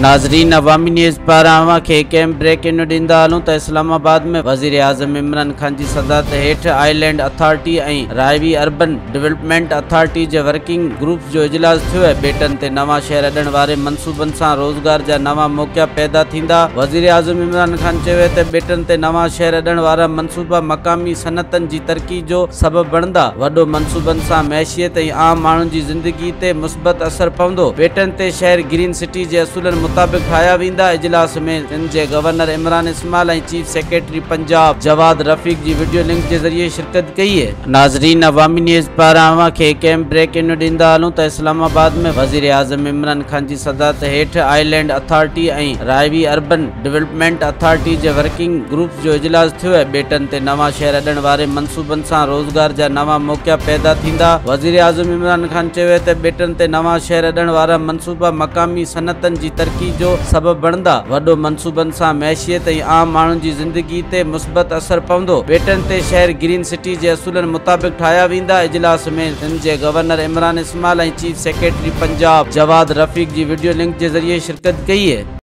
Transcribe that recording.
ناظرين عوامي نيوز پاران اوهان کي هڪ اهم بريڪنگ نيوز ڏيندا هلون ته اسلام آباد ۾ وزيراعظم عمران خان جي صدارت هيٺ island authority ۽ Raiwind urban development authority جي ورڪنگ گروپس جو اجلاس ٿيو ۽ ٻيٽن تي نوان شهر اڏڻ واري منصوبن سان روزگار جا نوان موقعا پيدا ٿيندا. وزيراعظم عمران خان چيو ته ٻيٽن تي نوان شهر اڏڻ وارا منصوبا مقامي صنعتن جي ترقي جو سبب بڻندا، وڏو منصوبن سان معيشت ۽ عام ماڻهن جي زندگي تي مثبت اثر پوندو، ٻيٽن تي شهر گرين سٽي جي اصولن مطابق ٺاهيا ويندا، اجلاس ۾ سنڌ جي governor Imran Ismail ۽ chief secretary Punjab Jawad Rafiq جي وڊيو لنڪ جي ذريعي شرڪت ڪئي. ناظرين عوامي نيوز پاران اوهان کي هڪ اهم بريڪنگ نيوز ڏيندا هلون ته اسلام آباد ۾ وزيراعظم عمران خان جي صدارت هيٺ island authority ۽ Raiwind urban development authority جي ورڪنگ گروپس جو اجلاس ٿيو ۽ ٻيٽن تي نوان شهر اڏڻ واري منصوبن سان روزگار جا نوان موقعا پيدا ٿيندا. وزيراعظم عمران خان چيو ته ٻيٽن تي نوان شهر اڏڻ وارا منصوبا مقامي صنعتن جي ترقي جو سبب بڻندا، وڏو منصوبن سان معيشت ۽ عام ماڻهن جي زندگي تي مثبت اثر پوندو، ٻيٽن تي شهر گرين سٽي جي اصولن مطابق ٺاهيا ويندا، اجلاس ۾ سنڌ جي governor Imran Ismail ۽ chief secretary Punjab Jawad Rafiq جي وڊيو لنڪ جي ذريعي شرڪت ڪئي.